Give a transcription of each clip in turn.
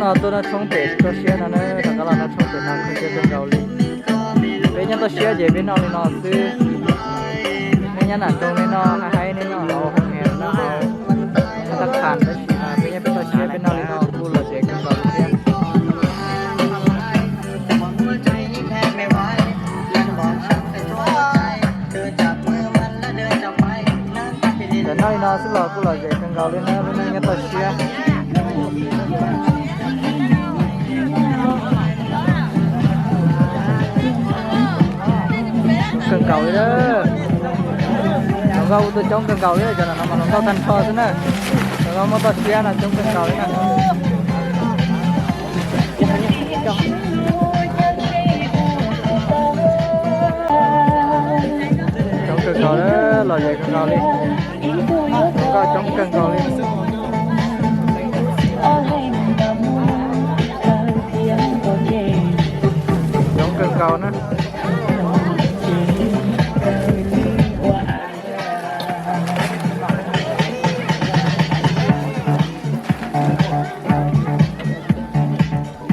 No tuaj noj tshoob pem toj siab no na, rov qab los noj tshoob pem no kawg siab kawg nkaus li. Peb nyob toj siab ces peb noj li no xwb. Nej nyob nram nroog nej noj haib haib, nej noj hauv hoo heev, noj hauv noj tag qhas, tab sis mas peb nyob pem toj siab peb noj li no kuj lom zem kawg nkaus li thiab. Tam noj li no xwb los kuj lom zem kawg nkaus li na, lub neej nyob toj siab. Kawg nkaus li. Hluas nkauj kuj tuaj coob kawg nkaus li, cov no mas hluas nkauj tag nrho xwb na. Hluas nkauj muaj toj siab no coob kawg nkaus li na. Coob kawg nkaus, lom zem kawg nkaus li. Hluas nkauj coob kawg nkaus li. Coob kawg nkaus na.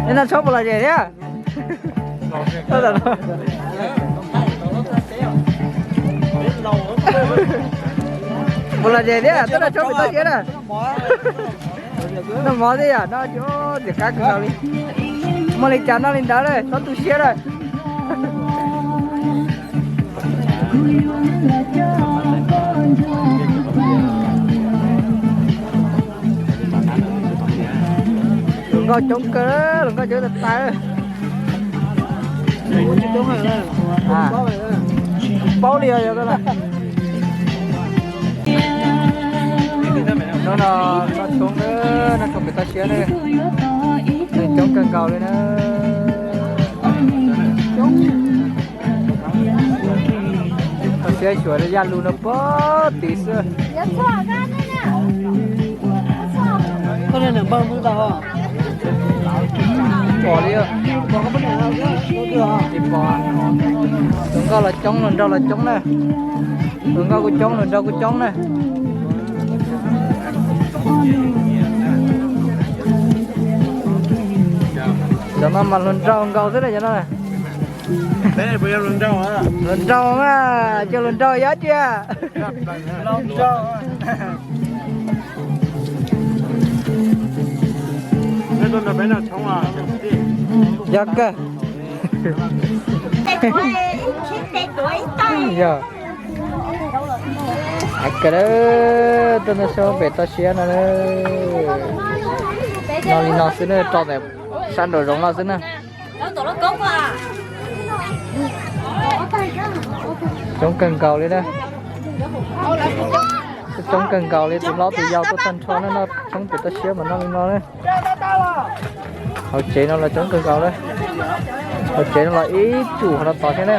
Nej noj tshoob puas lom zem thiab? Puas lom zem thiab, tuaj noj tshoob pem toj siab na. Noj mov thiab yom, noj txiv qab kawg nkaus li. Muaj li cas noj li ntawd lawm, txhob tu siab lawm. Hluas nkauj coob kawg, hluas nkauj coob tas tas. Paub li os. Hnub no noj tshoob na, noj tshoob pem toj siab na, neeg coob kawg nkaus li na. Toj siab xyuas yaj lug no puag tid xwb. Pom li, pom, hluas nkauj los coob, hluas nraug los coob na. Hluas nkauj kuj coob, hluas nraug kuj coob na. Cov no mas hluas nraug nkaus xwb na cov no. Hluas nraug mas, cov hluas nraug yog tiag. Yog kawg. Yog. Kawg, tuaj noj tshoob pem toj siab no. Noj li no xwb na, rau ntawm sab nraum zoov no xwb na. Coob kawg nkaus li na. Coob kawg nkaus li, tus hlob tus yau tuaj tag nrho na, noj tshoob pem toj siab mas noj li no na. Hauv tsev no los coob kawg nkaus na. Hauv tsev no los ib tsum hov no tod thiab na.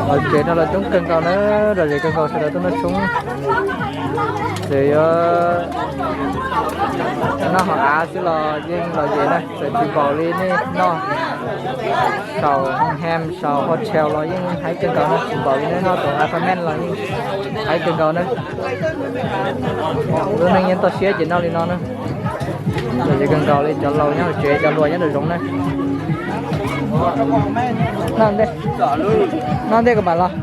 Hauv tsev no los coob kawg nkaus na, lom zem kawg nkaus sawv daws tuaj noj tshoob. Ces yuav noj hauv av xwb los yeej lom zem na, txawm tsis npaum li nej noj saum hoo hem saum hotel los yeej haib kawg nkaus na, tsis npaum li nej noj tom apartment los yeej haib kawg nkaus na. Lub neej nyob toj siab ces noj li no na. Lom zem kawg nkaus li cov laus nyob hauv tsev, cov hluas nyob nraum zoov na. Noj ntej, noj ntej kuv mam los.